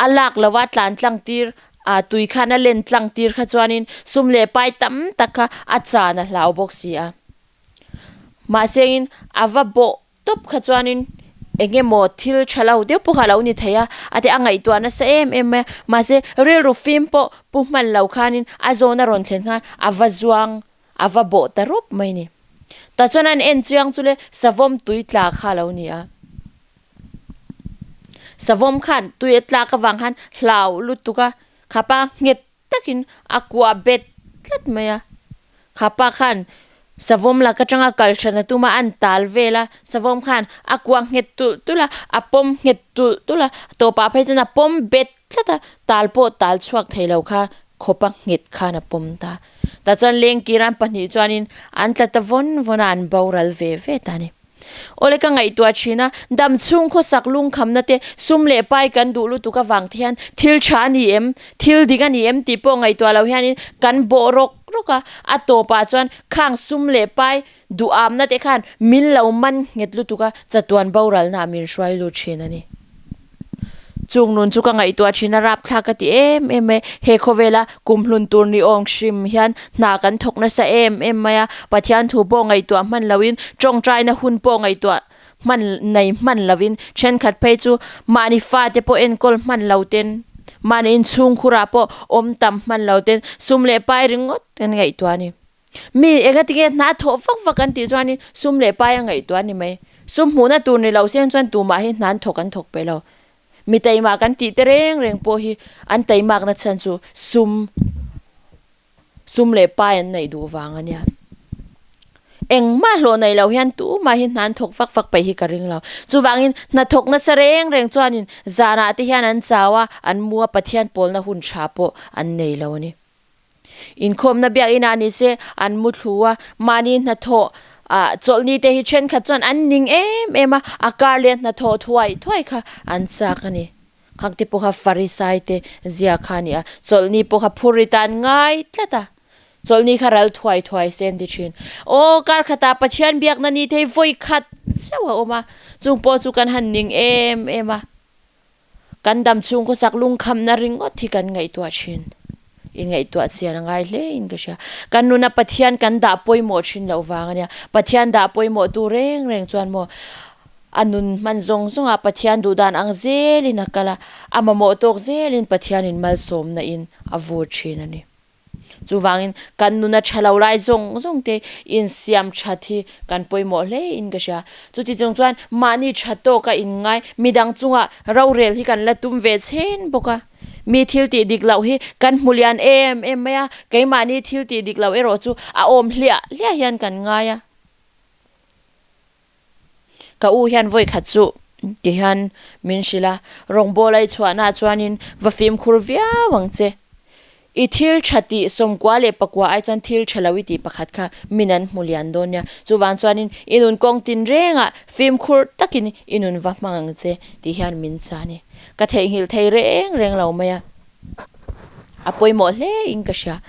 a lak lo a tlan tlang tir a tui khan a len tlang tir kha chuanin sum leh pai tam tak kha a chan a hlau bawk si a. Mahsengin a va bawh Tawp kha chuanin eng emaw thil tha lo deuh pawh kha a lo ni thei a, a ti a ngaihtuah nasa em em mai a, mahse rilru fim pawh pu hman lo khanin a zawn a rawn thlen khan a va zuang a va bawh ta rawp mai a ni. Tah chuan an en chiang chu le savawm tui tla kha a lo ni a, savawm khan tui a tlak avang khan hlau lutuk a, khapa nghet takin a kuah bet tlat mai a, kha pa khan savawm lak atanga kal hran a tum a, an tal vel a, savawm khan a kuah nghet tulh tulh a, a pawm nghet tulh tulh a, tawpah phei chuan a pawm bet tlat a, tal pawh tal chhuak thei lo kha khawpa nghet khan a pawm ta. Tah chuan lengkir an pahnih chuanin an tla ta vawn vawn a, an boral ve ve ta a ni. Awle ka ngaihtuah thin a, dam chhung khawsak lungkhamna te, sum leh pai kan duh lutuk avang te hian thil tha a ni em, thil dik a ni em tih pawh ngaihtuah lo hianin kan bawh rawk rawk a, a tawpah chuan khang sum leh pai duhamna te khan min lo man nghet lutuk a, chatuan boralna ah min hruai lut thin a ni. Chung nun chu ka ngaihtuah thin a, rapthlak ka ti em em mai. He khawvela kumhlun tur ni awm hrim hian hna kan thawk nasa em em mai a, Pathian thu pawh ngaihtuah hman loin, tawngtaina hun pawh ngaihtuah hman nei hman loin, thenkhat phei chu mahni fate pawh enkawl hman lo ten, mahni inchhungkhurah pawh awm tam hman lo ten sum leh pai ringawt kan ngaihtuah a ni. Mi engatinge hna thawh vak vak an tih chuanin sum leh pai a ngaihtuah a ni mai. Sum hmuhna tur ni lo seng chuan tumah hi hna an thawk an thawk peih lo. Mi taima kan tih te reng reng pawh hi an taimakna chhan chu sum sum leh pai an neih duh vang a nia. Engmah hlawh neih loh hian tumah hi hna an thawk vak vak peih hi ka ring lo. Chuvangin hna thawk nasa reng reng chuanin zanah te hian an chau a, an mu a, Pathian pawlna hun tha pawh an nei lo a ni. Inkhawmna biakinah ni se an mu thlu a, mahni hnathawh ah chawlhni te hi thenkhat chuan an ning em em a, a kar leh hnathawh thuai thuai kha an chak a ni. Khang te pawh kha Farisai te zia kha a ni a, chawlhni pawh kha phur ri tan ngai tlat a, chawlhni kha ral thuai thuai se an ti thin. Aw kar khatah Pathian biakna ni thei vawi khat chauh a awm a, chung pawh chu kan han ning em em a. Kan dam chhung khawsak lungkhamna ringawt hi kan ngaihtuah thin. Inngaihtuah chian a ngai hle in ka hria. Kan nuna Pathian kan dah pawimawh thin loh vang a nia. Pathian dah pawimawh tu reng reng chuan maw a nun hman zawng zawngah Pathian duhdan ang zelin a kal a, a mamawh tawk zelin Pathianin malsawmna in a vur thin a ni. Chuvangin kan nuna tha lo lai zawng zawng te insiam that hi kan pawimawh hle in ka hria. Chuti chung chuan mahni tha tawka inngai midang chunga rorel hi kan la tum ve chhen bawk a. Mi thil tih dik loh hi kan hmu lian em em mai a, keimahni thil tih dik loh erawh chu a awm hliah hliah hian kan ngai a. Ka u hian vawi khat chu ti hian min hrilh a, rawngbawla i chhuahnaah chuanin va fimkhur viau ang che. I thil tha tih sawmkua leh pakua ai chuan thil tha lo i tih pakhat kha min an hmu lian dawn nia. Chuvang chuanin i nun kawng tinrengah fimkhur takin i nun va hmang ang che tih hian min cha a ni. Ka theihnghilh thei reng reng lo mai a, a pawimawh hle in ka hria.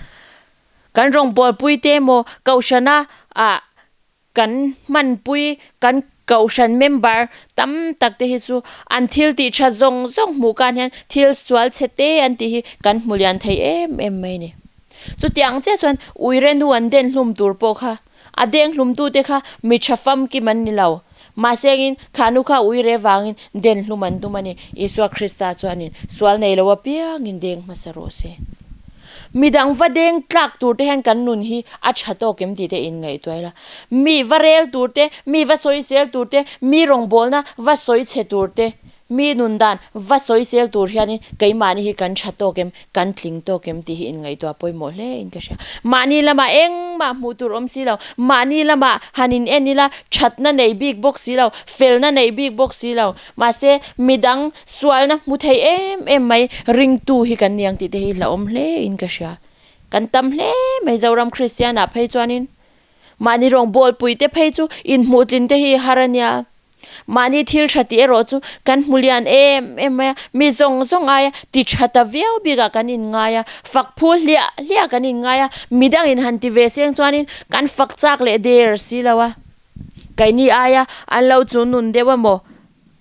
Kan rawngbawlpui te emaw Kohhrana ah Kan hmanpui, kan kohhran member tam tak te hi chu an thil tih tha zawng zawng hmuh kan hian thil sual chhe te an tih hi kan hmu lian thei em em mai a ni. Chutiang chiah chuan uire nu an den hlum tur pawh kha a deng hlum tu te kha mi tha famkim an ni lo. Mahse engin kha nu kha uire vangin den hlum an tum a ni. Isua Krista chuanin sual nei lo apiangin deng hmasa rawh se. Midang va deng tlak tur te hian kan nun hi a tha tawk em tih te inngaihtuah ila. Mi va rel tur te, mi va sawisel tur te, mi rawngbawlna va sawi chhe tur te, mi nun dan va sawisel tur hianin keimahni hi kan tha tawk em, kan tling tawk em tih hi inngaihtuah pawimawh hle in ka hria. Mahni lamah engmah hmuh tur awm si lo, mahni lamah han in en ila thatna nei bik bawk si lo, felna nei bik bawk si lo. Mahse, midang sualna hmu thei em em mai ringtu hi kan ni ang tih te hi hlauhawm hle in ka hria. Kan tam hle mai Zoram Kristian ah phei chuanin mahni rawngbawlpui te phei chu inhmuhtlin te hi har a nia. Mahni thil tha tih erawh chu kan hmu lian em em mai a, mi zawng zawng aia ti tha ta viau bikah kan inngai a, fak phu hliah hliah kan inngai a, midangin han ti ve seng chuanin kan fak chak leh der si lo a. Keini aia an lo chu nun deuh emaw,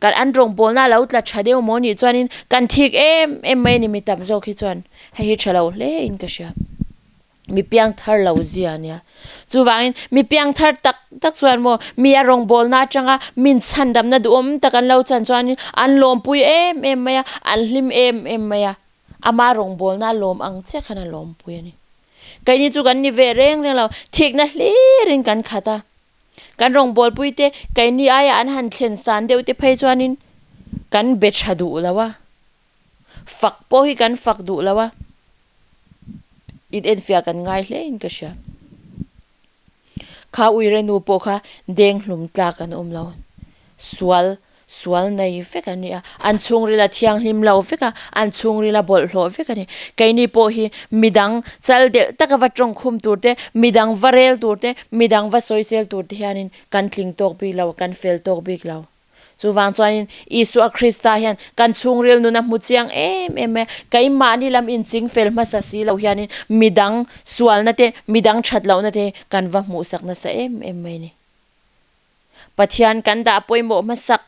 kan an rawngbawlna a lo tla tha deuh maw nih chuanin kan thik em em mai a ni mi tam zawk hi chuan hei hi tha lo hle in ka hria. Mi piang thar lo zia a nia. Chuvangin mi piang thar tak tak chuan maw mi a rawngbawlna atanga min chhandamna duhawm tak an lo chan chuanin an lawmpui em em mai a, an hlim em em mai a, ama rawngbawlna a lawm ang chiah khan a lawmpui a ni. Keini chu kan ni ve reng reng lo, thikna hlirin kan khat a. Kan rawngbawlpui te keini aia an han thlen san deuh te phei chuanin kan be tha duh lo a, fak pawh hi kan fak duh lo a, in enfiah kan ngai hle in ka hria. Kha uire nu pawh kha deng hlum tlak an awm lo, sual Sual nei vek a ni a, an chhungril a thianghlim lo vek a, an chhungril a bawlhhlawh vek a ni. Keini pawh hi midang chal delh taka va tawngkhum tur te, midang va rel tur te, midang va sawisel tur te hianin kan tling tawk bik lo, kan fel tawk bik lo. Chuvang chuanin Isua Krista hian kan chhungril nun a hmu chiang em em mai a, keimahni lam inching fel hmasa si lo hianin midang sualna te, midang that lohna te kan va hmuhsak nasa em em mai a ni. Pathian kan dah pawimawh hmasak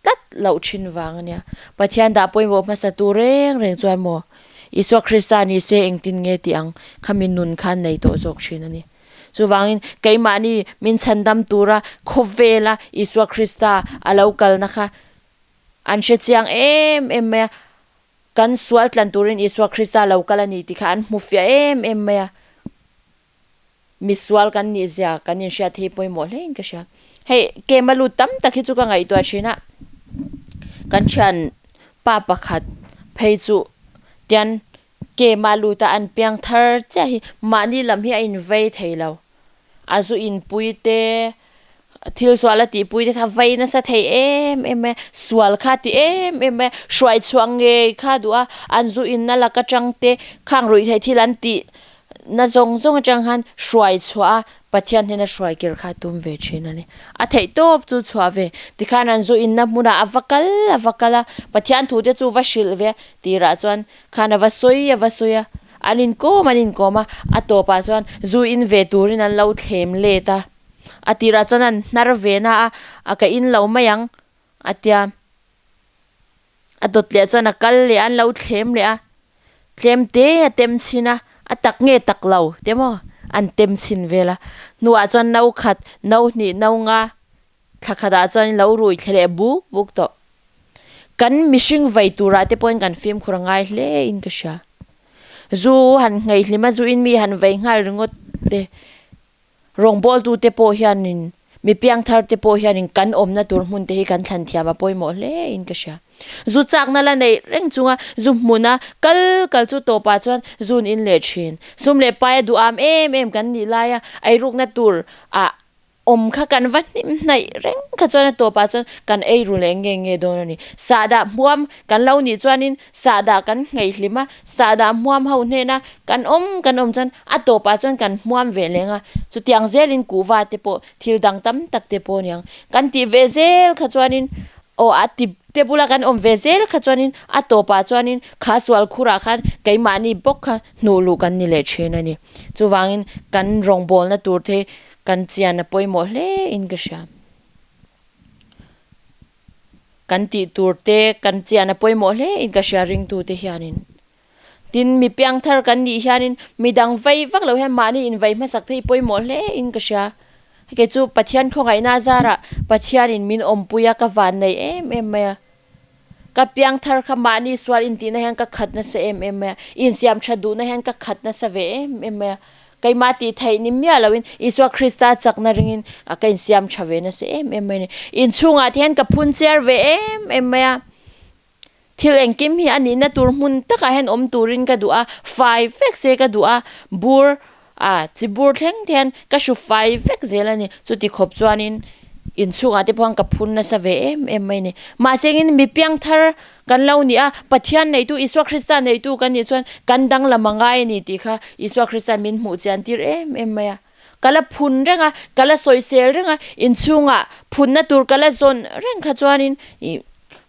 tlat loh thin vang a nia. Pathian dah pawimawh hmasa tu reng reng chuan maw Isua Krista ni se engtin nge tih ang khami nun khan nei tawh zawk thin a ni. Chuvangin keimahni min chhandam tura khawvela Isua Krista a lo kalna kha an hre chiang em em mai a, kan sual tlan turin Isua Krista lo kal a ni tih kha an hmu fiah em em mai a. Misual kan nih zia kan inhriat thei pawimawh hle in ka hria. Hei kem a lut tam tak hi chu ka ngaihtuah thin a, kan thian pa pakhat phei chu tian kem a lut a an piang thar chiah hi mahni lam hi a invei thei lo. A zu inpui te Thil sual a tihpui te kha vei nasa thei em em mai a, sual kha a ti em em mai a, hruai chhuah ngei kha a duh a, an zu inna lak atang te khang ruih theih thil an tih na zawng zawng atang khan hruai chhuah a, Pathian hnena hruai kir kha a tum ve thin a ni. A theih tawp chu chhuah ve, tikhan an zu inna hmunah a va kal a va kal a, Pathian thu te chu va hrilh ve a, tirah chuan khan a va sawi a va sawi a, an inkawm an inkawm a, a tawpah chuan zu in ve turin an lo thlem let a. A tirah chuan an hnar ve na a, a ka in lo mai ang a tia. A dawt leh chuan a kal leh a, an lo thlem leh a, tlem te a tem chhin a, a tak nge tak lo te maw an tem chhin vel a. Hnuah chuan no khat, no hnih, no nga thla khatah chuan lo rui thle leh buk buk tawh. Kan mihring vei turah te pawhin kan fimkhur a ngai hle in ka hria. Zu han ngeihlima zu in mi han vei nghal ringawt te. Rawngbawltute pawh hianin, mi piangtharte pawh hianin kan awmna tur hmun te hi kan thlan thiam a pawimawh hle in ka hria. Zu chakna la neih reng chunga zu hmuna kal kal chu tawpah chuan zun in leh thin. Sum leh paia duham em em kan nih laia eirukna tur ah awm kha kan va hnim hnaih reng kha chuan a tawpah chuan kan ei ru leh nge nge dawn a ni. Sahdah hmuam kan lo nih chuanin sahdah kan ngheihlim a, sahdah hmuam ho hnena kan awm kan awm chuan A tawpah chuan kan hmuam ve leng a, chutiang zelin kuhva te pawh thil dang tam tak te pawh aniang. Kan tih ve zel kha chuanin aw a ti te bula kan awm ve zel kha chuanin a tawpah chuanin kha sual khurah khan keimahni bawk kha hnuh luh kan ni leh thin a ni. Chuvangin kan rawngbawlna tur te kan chian a pawimawh hle in ka hria. Kan tih tur te kan chian a pawimawh hle in ka hria ringtute hianin. Tin, mi piangthar kan nih hianin midang vei vak lo hian mahni invei hmasak te hi pawimawh hle in ka hria. Kei chu Pathian khawngaihna zarah Pathianin min awmpui a, ka van nei em em mai a. Ka piangthar kha mahni sual intihna hian ka khat nasa em em mai a, insiam tha duhna hian ka khat nasa ve em em mai a. Keimah tih theih ni miah loin Isua Krista chakna ringin ka insiam tha ve nasa em em mai a ni. Inchhungah te hian ka phun chiar ve em em mai a. Thil engkim hi a nihna tur hmun takah hian awm turin ka duh a, fai vek se ka duh a, bur ah chi bur thleng te hian ka hru fai vek zel a ni. Chuti khawp chuanin inchhungah te pawh hian ka phun nasa ve em em mai a ni. Mahse engin mi piangthar kan lo ni a, Pathian neitu Isua Krista neitu kan nih chuan kan danglam a ngai a ni tih kha Isua Krista min hmuh chian tir em em mai a. Ka la phun reng a, ka la sawisel reng a, inchhungah phunna tur ka la zawn reng kha chuanin ih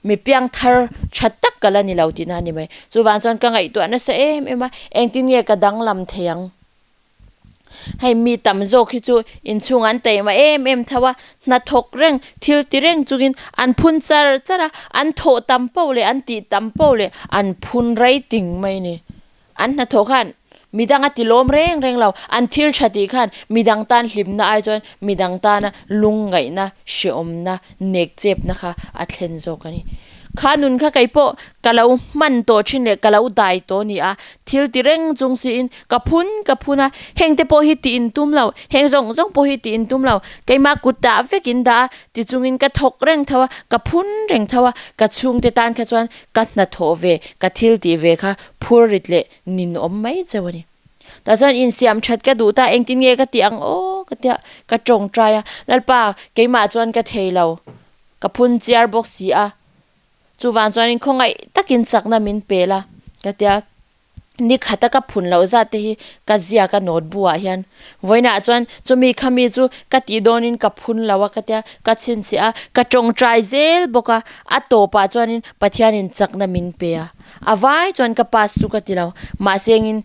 mi piangthar tha tak ka la ni lo tihna a ni mai. Chuvang chuan ka ngaihtuah nasa em em a, engtin nge ka danglam thei ang? Hei mi tam zawk hi chu inchhung an taima em em tho a, hnathawk reng, thil ti reng chungin an phun char char a, an thawh tam poh leh an tih tam poh leh an phun rei ting mai a ni. An hnathawh khan midang a ti lawm reng reng lo, an thil tha tih khan midang tan hlimna ai chuan midang tana lungngaihna, hrehawmna, nekchepna kha a thlen zawk a ni. Kha nun kha kei pawh ka lo hman tawh thin leh ka lo dai tawh a ni a, thil ti reng chung siin ka phun ka phun a, heng te pawh hi tih in tum lo, heng zawng zawng pawh hi tih in tum lo, keimah kut dah vek in dah a, ti chungin ka thawk reng tho a, ka phun reng tho a, ka chhungte tan kha chuan ka hnathawh ve, ka thil tih ve kha phur rit leh nin awm mai cheu a ni. Tah chuan insiam that ka duh ta, engtin nge ka tih ang aw ka tia, ka tawngtai a, Lalpa keimah chuan ka thei lo, ka phun chiar bawk si a, chuvang chuanin khawngaih takin chakna min pel a ka tia. Ni khata ka phun loh zat te hi ka ziak a notebook ah hian vawiinah chuan chumi khami chu ka tih dawnin ka phun lo a ka tia ka chhinchhiah a ka tawngtai zel bawk a a tawpah chuanin Pathianin chakna min pe a a vai chuan ka pass chu ka ti lo mahse engin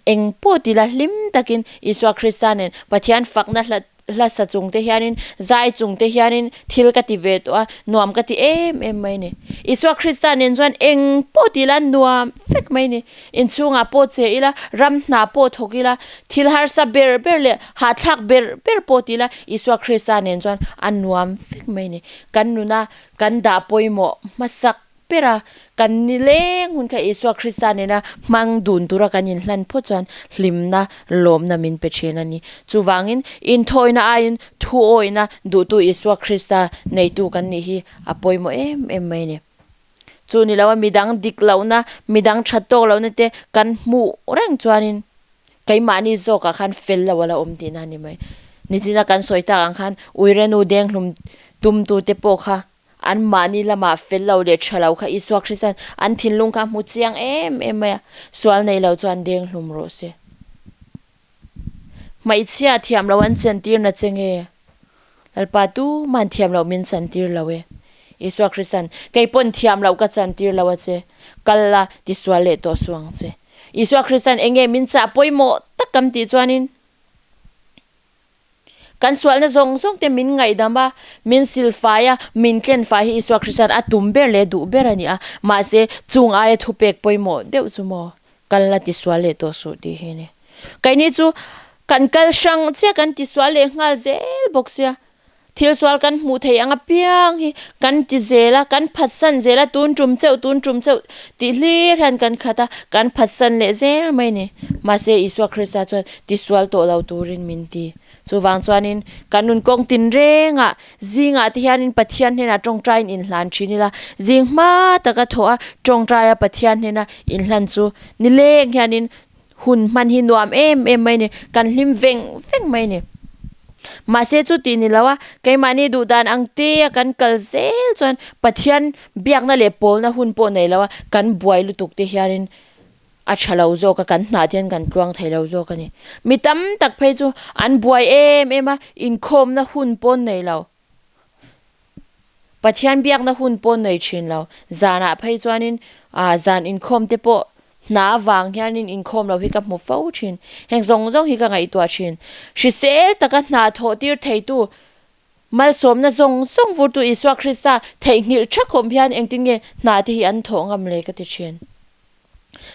eng pawh ti la hlim takin Isua Krista nen Pathian fakna hlat. hla sa chung te hianin zai chung te hianin thil ka ti ve tawh a, nuam ka ti em em mai a ni. Isua Krista nen chuan eng pawh ti ila nuam vek mai a ni. Inchhungah pawh che ila, ram hna pawh thawk ila, thil harsa ber ber leh hahthlak ber ber pawh ti ila Isua Krista nen chuan a nuam vek mai a ni. Kan nuna kan dah pawimawh hmasak ber a, kan ni leng hun kha Isua Krista nena hmang dun tura kan inhlan phawt chuan hlimna, lawmna min pe thin a ni. Chuvangin, inthawina aiin thuawina duhtu Isua Krista neitu kan nih hi a pawimawh em em mai a ni. Chu ni loa midang dik lohna, midang that tawk lohna te kan hmuh reng chuanin keimahni zawkah khan fel lo a la awm tihna a ni mai. Nichina kan sawi tak ang khan Uirenu denghlum tumtute pawh kha An mahni lamah fel lo leh tha lo kha Isua Krista'n an thinlung kha a hmu chiang em em mai a, sual nei lo chuan deng hlum rawh se. Hmeichhia thiam lo an chantir na che nge? Lalpa tuman thiam loh min chantir lo e. Isua Krista'n, Kei pawn thiam loh ka chantir lo a che, kal la tisual leh tawh suh ang che. Isua Krista'n enge min chah pawimawh tak kan tih chuanin, Kan sualna zawng zawng te min ngaihdam a, min silfai a, min tlenfai hi Isua Krista'n a tum ber leh duh ber a ni a. Mahse, chung aia thupek pawimawh deuh chu maw, kal la tisual leh tawh suh tih hi a ni. Keini chu kan kal hrang chiah kan tisual leh nghal zel bawk sia, thil sual kan hmuh theih ang apiang hi kan ti zel a, kan phatsan zel a, tun tum cheuh tun tum cheuh tih hlir hian kan khat a, kan phatsan leh zel mai a ni. Mahse, Isua Krista chuan tisual tawh lo turin min ti. Chuvang chuanin kan nun kawng tinrengah zingah te hianin Pathian hnenah tawngtaiin inhlan thin ila, zing hma taka thawh a tawngtaia Pathian hnena inhlan chu nileng hianin hun hman hi nuam em em mai a ni, kan hlim veng veng mai a ni. Mahse chu tih ni lo a, keimahni duhdan ang te a kan kal zel chuan Pathian biakna leh pawlna hun pawh nei lo a, kan buai lutuk te hianin a tha lo zawk a, kan hnah te hian kan tluang thei lo zawk a ni. Mi tam tak phei chu an buai em em a, inkhawmna hun pawn nei lo, Pathian biakna hun pawn nei thin lo. Zanah phei chuanin ah zan inkhawm te pawh hna avang hianin inkhawm lo hi ka hmu fo thin. Heng zawng zawng hi ka ngaihtuah thin. Hrisel taka hna thawh tir theitu Malsawmna zawng zawng vurtu Isua Krista theihnghilh thakawm hian engtin nge hna te hi an thawh ngam le ka ti thin.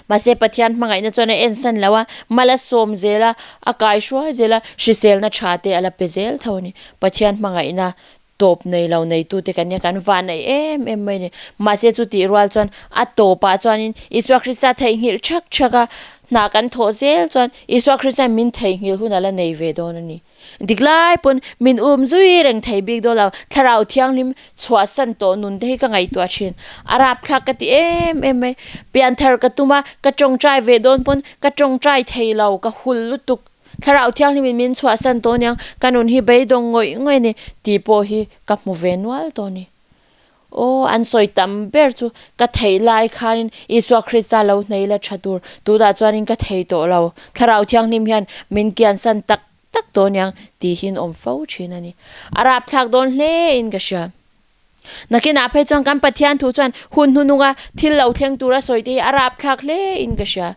Mahse Pathian hmangaihna chuan a ensan lo a, mal a sawm zel a, a kai hruai zel a, hriselna tha te a la pe zel tho a ni. Pathian hmangaihna tawp nei lo neitute kan nia, kan van ei em em mai a ni. Mahse chutih rual chuan a tawpah chuanin Isua Krista theihnghilh thak thak a, hna kan thawh zel chuan Isua Kristain min theihnghilh hun a la nei ve dawn a ni. Dik lai pawn min um zui reng thei bik dawn lo, Thlarau Thianghlim chhuahsan tawh nun te hi ka ngaihtuah thin. A rapthlak ka ti em em mai. Pianthar ka tum a, ka tawngtai ve dawn pawn ka tawngtai thei lo, ka hul lutuk. Thlarau Thianghlim in min chhuahsan tawh aniang, ka nun hi beidawng ngawih ngawih a ni tih pawh hi ka hmu ve nual tawh a ni. Aw, an sawi tam ber chu ka theih lai khanin Isua Krista lo hnei la tha tur, tunah chuanin ka thei tawh lo, Thlarau Thianghlim hian min kiansan tak tak tawh aniang tihin awm fo thin a ni. A rapthlak dawn hle in ka hria. Nakinah phei chuan kan Pathian thu chuan hun hnununga thil lo thleng tura sawi te hi a rapthlak hle in ka hria.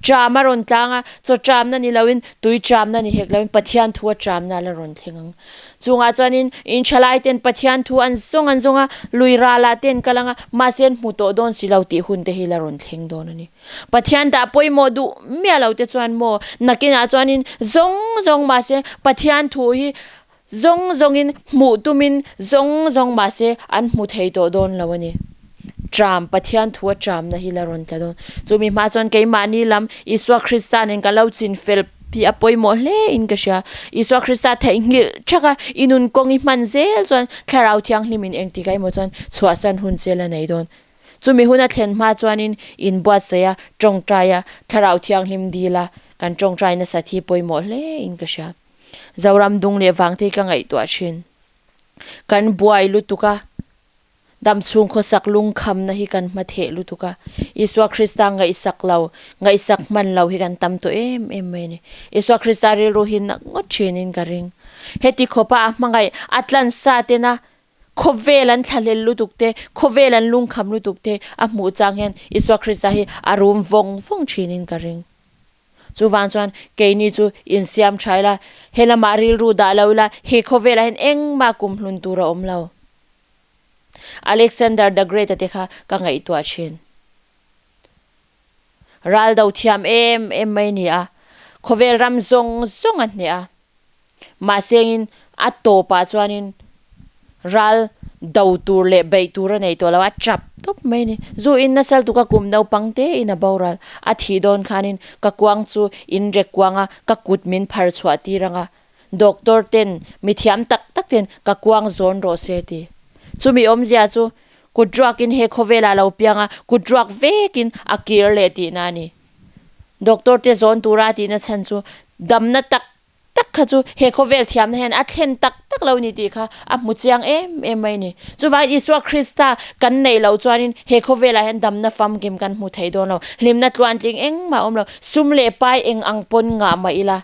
Tram a rawn tlang a, chaw tramna ni loin tui tramna ni hek loin Pathian thu a tramna la rawn thleng ang. Chungah chuanin in thalai ten Pathian thu an zawng an zawng a, lui ralah te an kal ang a, mahse an hmu tawh dawn si lo tih hun te hi la rawn thleng dawn a ni. Pathian dah pawimawh duh miah lo te chuan maw nakinah chuanin zawng zawng mahse Pathian thu hi zawng zawngin hmuh tumin zawng zawng mahse an hmu thei tawh dawn lo a ni. Tram, Pathian thu a tramna hi la rawn tla dawn. Chumi hma chuan keimahni lam Isua Krista nen ka lo chin fel hi a pawimawh hle in ka hria. Isua Krista theihnghilh thak a, i nun kawng i hman zel chuan Thlarau Thianghlim in engtik ah emaw chuan chhuahsan hun che la nei dawn. Chumi hun a thlen hma chuanin inbuatsaih a, tawngtai a, Thlarau Thianghlim dil a, kan tawngtai nasat hi pawimawh hle in ka hria. Zoram dung leh vang te hi ka ngaihtuah thin. Kan buai lutuk a. Dam chhung khawsak lungkhamna hi kan hma theh lutuk a, Isua Krista ngaihsak lo, ngaihsak hman lo hi kan tam tawh em em mai a ni. Isua Krista rilru hi nak ngawt thinin ka ring. Heti khawpa a hmangaih a tlan sa tena khawvel an thlahlel lutuk te, khawvel an lungkham lutuk te a hmuh chang hian Isua Krista hi a rum vawng vawng thinin ka ring. Chuvang chuan keini chu insiam tha ila, he lamah rilru dah lo ila, he khawvelah hian engmah kumhlun tur a awm lo. Alexander the Great-a te kha ka ngaihtuah thin. Ral do thiam em em mai ni a, khawvel ram zawng zawng a hneh a. Mahsengin a tawpah chuanin ral do tur leh beih tur a nei tawh lo a, chap tawp mai a ni. Zu in nasal tuk a kum naupang te in a boral a thih dawn khanin ka kuang chu in rek kuang a, ka kut min phar chhuah tir ang a, doctor ten mi thiam tak tak ten ka kuang zawn rawh se ti. Chumi awmzia chu kut ruakin he khawvelah lo piang a, kut ruak vekin a kir leh tihna a ni. Doctor te zawn tura a tihna chhan chu damna tak tak kha chu he khawvel thiamna hian a thlen tak tak lo ni tih kha a hmu chiang em em mai a ni. Chuvangin Isua Krista kan neih loh chuanin he khawvelah hian damna famkim kan hmu thei dawn lo. Hlimna tluantling engmah a awm lo. Sum leh pai eng ang pawn ngah mah ila.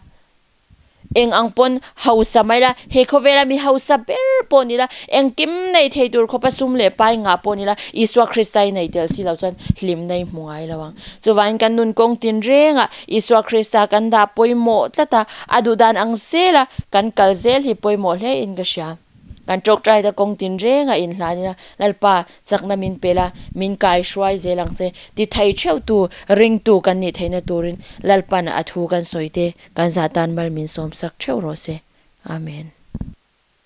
Eng ang pawn hausa mai la, he khawvela mi hausa ber pawh ni la, engkim nei thei tur khawpa sum leh pai ngah pawh ni la, Isua Krista i nei tel si lo chuan hlimna i hmu ngai lo ang. Chuvangin kan nun kawng tin rengah Isua Krista kan dah pawimawh tlat a, a duhdan ang zela kan kal zel hi pawimawh hle in ka hria. Kan tawngtai ta kawng tin reng a inhlan ila, Lalpa, chakna min pe la, min kai hruai zel ang che, ti thei theuh tu, ringtu kan nih theihna turin Lalpan a thu kan sawi te kan zah tan mal min sawmsak theuh rawh se. Amen.